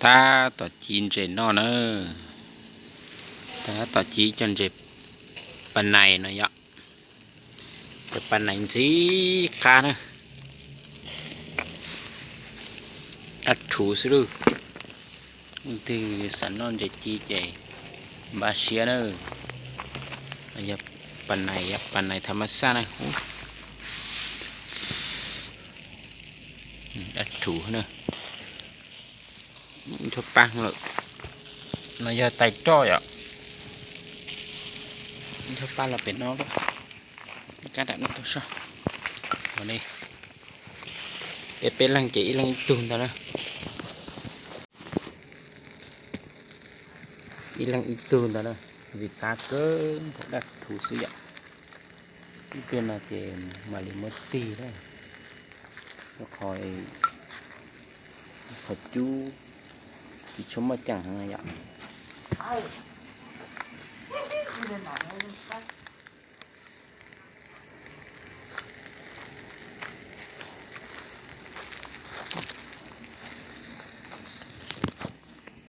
Tab tom ci ntses noj na. Tab tom ci cov ntses pas nais no yom. Cov pas nais ntxim qab na. Dab rhuv xwb lauj. Leej twg xav noj ntses ci ces npaj siab na. Yog pas nais, yog pas nais thav mab xaj na. Dab rhuv na. Ib nrhab paj lawm. No yog tais roj yom. Ib nrhab paj los pem no lawm. Kab dam no tau soj. Peb peb leeg ces ib leeg ib tug ntawd na. Ib leeg ib tug ntawd na. Ntxim qab kawg nkaus, dab rhuv xwb yom. Ib pliag no ces mam li muab tig na. Rau qhov, qhov cub tsis tshua muaj ceem heev yom.